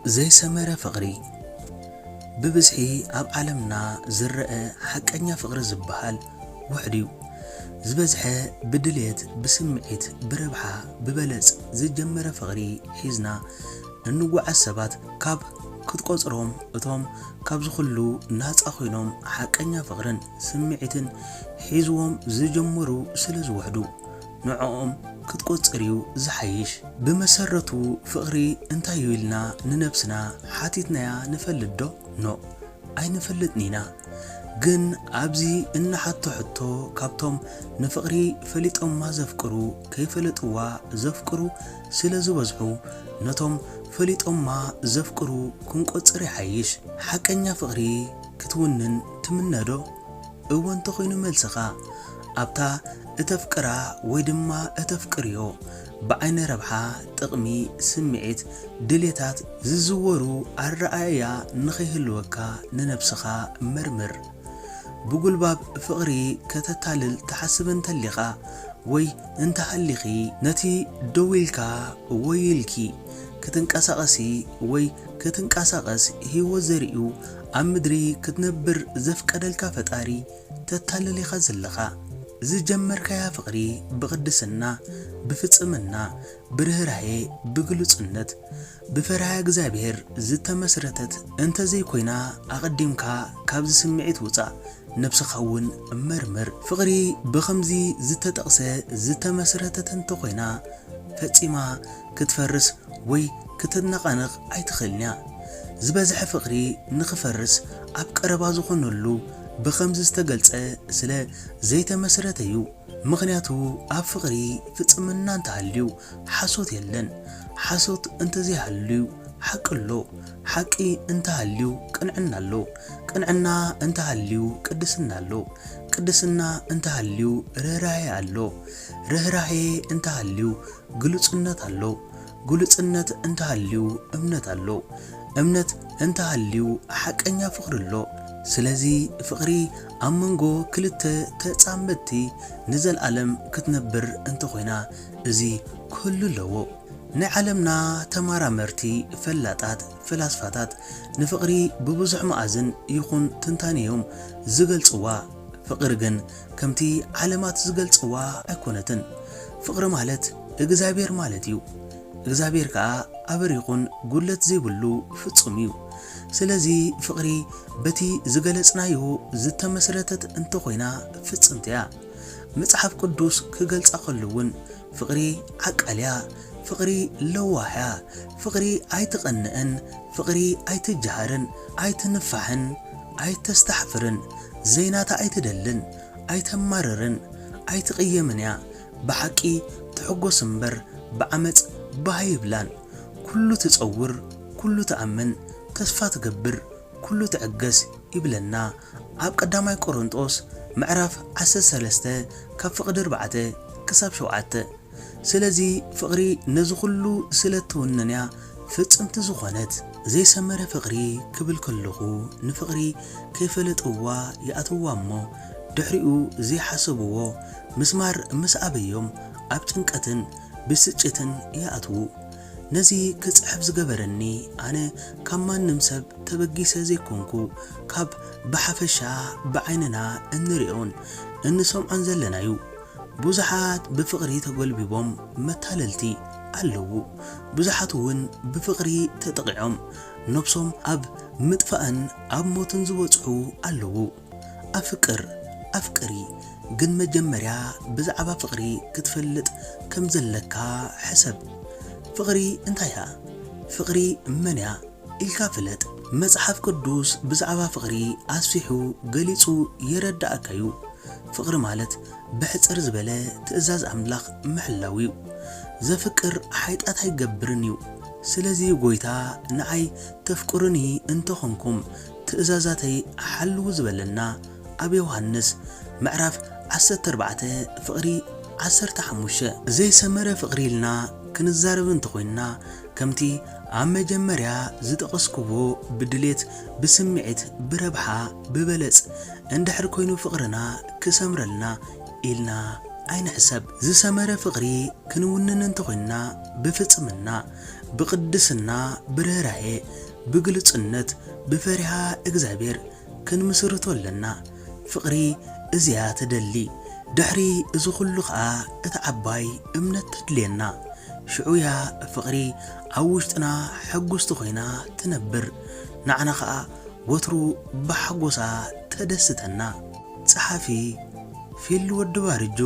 ዘይሰመረ ፍቕሪ። ብብዝሒ ኣብ ዓለምና ዝረአ ሓቀኛ ፍቕሪ ዝበሃል ውሑድ እዩ። ዝበዝሐ ብድልየት፣ ብስምዒት፣ ብረብሓ፣ ብበለጽ ዝጀመረ ፍቕሪ ሒዝና እንጓዓዝ ሰባት ካብ ክትቆጽሮም፣ እቶም ካብዚ ኩሉ ናጻ ኮይኖም ሓቀኛ ፍቕርን ስምዒትን ሒዝዎም ዝጀመሩ ስለ ዝውሕዱ፣ ንዕኦም ክትቆጽር እዩ ዝሓይሽ። ብመሰረቱ ፍቕሪ እንታይ እዩ ኢልና ንነብስና ሓቲትናያ ንፈልጥ ዶ? ኖእ፣ ኣይንፈልጥን ኢና። ግን ኣብዚ እንሓቶ ሕቶ፣ ካብቶም ንፍቕሪ ፈሊጦማ ዘፍቅሩ፣ ከይፈለጥዋ ዘፍቅሩ ስለ ዝበዝሑ፣ ነቶም ፈሊጦማ ዘፍቅሩ ክንቆጽር ይሓይሽ። ሓቀኛ ፍቕሪ ክትውንን ትምነ ዶ? እወ እንተኾይኑ፣ መልስኻ ኣብታ እተፍቅራ ወይ ድማ እተፍቅርዮ ብዓይኒ ረብሓ፣ ጥቕሚ፣ ስምዒት፣ ድሌታት ዝዝወሩ ኣረኣእያ ንኸይህልወካ ንነብስኻ መርምር። ብጉልባብ ፍቕሪ ከተታልል ትሓስብ እንተሊኻ ወይ እንተሃሊኺ፣ ነቲ ደው ኢልካ ወይ ኢልኪ ክትንቀሳቐሲ ወይ ክትንቀሳቐስ ህይወት ዘርእዩ ኣብ ምድሪ ክትነብር ዘፍቀደልካ ፈጣሪ ተታልል ኢኻ ዘለኻ። ዝጀመርካያ ፍቕሪ ብቕድስና፣ ብፍጽምና፣ ብርህራሄ፣ ብግሉጽነት፣ ብፈሪሃ እግዚኣብሔር ዝተመስረተት እንተዘይኮይና፣ ኣቐዲምካ ካብዚ ስምዒት ውጻእ፣ ነብስኻ እውን መርምር። ፍቕሪ ብኸምዚ ዝተጠቕሰ ዝተመስረተት እንተኾይና፣ ፈጺማ ክትፈርስ ወይ ክትነቓነቕ ኣይትኽእልን እያ። ዝበዝሐ ፍቕሪ ንኽፈርስ ኣብ ቀረባ ዝኾነሉ ብኸምዚ ዝተገልጸ ስለ ዘይተመስረተ እዩ። ምኽንያቱ ኣብ ፍቕሪ ፍጽምና እንተሃልዩ ሓሶት የለን። ሓሶት እንተዘይሃልዩ ሓቂ ኣሎ። ሓቂ እንተሃልዩ ቅንዕና ኣሎ። ቅንዕና እንተሃልዩ ቅድስና ኣሎ። ቅድስና እንተሃልዩ ርህራሄ ኣሎ። ርህራሄ እንተሃልዩ ግሉጽነት ኣሎ። ግሉጽነት እንተሃልዩ እምነት ኣሎ። እምነት እንተሃልዩ ሓቀኛ ፍቕሪ ኣሎ። ስለዚ ፍቕሪ ኣብ መንጎ ክልተ ተጻመድቲ ንዘለኣለም ክትነብር እንተኾይና፣ እዚ ክህሉ ኣለዎ። ናይ ዓለምና ተመራመርቲ፣ ፈላጣት፣ ፈላስፋታት ንፍቕሪ ብብዙሕ መኣዝን ይኹን ትንታኔ እዮም ዝገልጽዋ። ፍቕሪ ግን ከምቲ ዓለማት ዝገልጽዋ ኣይኮነትን። ፍቕሪ ማለት እግዚኣብሔር ማለት እዩ። እግዚኣብሔር ከኣ ኣበሪኹን ጉድለት ዘይብሉ ፍጹም እዩ። ስለዚ ፍቕሪ በቲ ዝገለጽናዮ ዝተመስረተት እንተኾይና ፍጽምቲ እያ። መጽሓፍ ቅዱስ ክገልጻ ከሎ እውን ፍቕሪ ዓቃል እያ፣ ፍቕሪ ለዋህ እያ፣ ፍቕሪ ኣይትቐንእን፣ ፍቕሪ ኣይትጀሃርን፣ ኣይትንፋሕን፣ ኣይተስተሕፍርን፣ ዘይናታ ኣይትደልን፣ ኣይተማርርን፣ ኣይትቕየምን እያ። ብሓቂ ትሕጎስ እምበር ብዓመጽ ባህ ኣይብላን። ኩሉ ትጸውር፣ ኩሉ ትኣምን፣ ተስፋ ትገብር፣ ኩሉ ትዕገስ ይብለና ኣብ ቀዳማይ ቆሮንጦስ ምዕራፍ ዓሰርተ ሰለስተ ካብ ፍቕዲ ኣርባዕተ ክሳብ ሸውዓተ። ስለዚ ፍቕሪ ነዚ ኩሉ ስለ እትውንን እያ ፍጽምቲ ዝኾነት። ዘይሰመረ ፍቕሪ ክብል ከለኹ፣ ንፍቕሪ ከይፈለጥዋ ይኣትውዋ እሞ፣ ድሕሪኡ ዘይሓሰብዎ ምስማር ምስ ኣበዮም ኣብ ጭንቀትን ብስጭትን ይኣትዉ። ነዚ ክጽሕፍ ዝገበረኒ፣ ኣነ ካብ ማንም ሰብ ተበጊሰ ዘይኮንኩ፣ ካብ ብሓፈሻ ብዓይንና እንሪኦን እንሰምዖን ዘለና እዩ። ብዙሓት ብፍቕሪ ተጎልቢቦም መታለልቲ ኣለዉ። ብዙሓት እውን ብፍቕሪ ተጠቒዖም ነብሶም ኣብ ምጥፋእን ኣብ ሞትን ዝበጽሑ ኣለዉ። ኣፍቅር፣ ኣፍቅሪ፣ ግን መጀመርያ ብዛዕባ ፍቕሪ ክትፈልጥ ከም ዘለካ ሕሰብ። ፍቕሪ እንታይ እያ? ፍቕሪ መን እያ? ኢልካ ፍለጥ። መጽሓፍ ቅዱስ ብዛዕባ ፍቕሪ ኣስፊሑ ገሊጹ የረድኣካ እዩ። ፍቕሪ ማለት ብሕጽር ዝበለ ትእዛዝ ኣምላኽ ምሕላው እዩ። ዘፍቅር ሓጢኣት ኣይገብርን እዩ። ስለዚ ጎይታ ንዓይ ተፍቅሩኒ እንተኾንኩም ትእዛዛተይ ሓልዉ ዝበለና ኣብ ዮሃንስ ምዕራፍ ዓሰርተ ኣርባዕተ ፍቕሪ ዓሰርተ ሓሙሽተ። ዘይሰመረ ፍቕሪ ኢልና ክንዛረብ እንተኾይንና ከምቲ ኣብ መጀመርያ ዝጠቐስክዎ ብድሌት፣ ብስምዒት፣ ብረብሓ፣ ብበለጽ እንድሕር ኮይኑ ፍቕርና ክሰምረልና ኢልና ኣይንሕሰብ። ዝሰመረ ፍቕሪ ክንውንን እንተኾይንና ብፍጽምና፣ ብቕድስና፣ ብርህራሄ፣ ብግልጽነት፣ ብፈሪሃ እግዚኣብሔር ክንምስርቶ ኣለና። ፍቕሪ እዚያ ትደሊ። ድሕሪ እዚ ኩሉ ኸኣ እታ ዓባይ እምነት ተድልየና። ሽዑያ ፍቕሪ ኣብ ውሽጥና ሕጉስቲ ኮይና ትነብር። ንዓና ኸኣ ወትሩ ብሓጎሳ ተደስተና። ጸሓፊ ፊል ወዲ ባርጁ።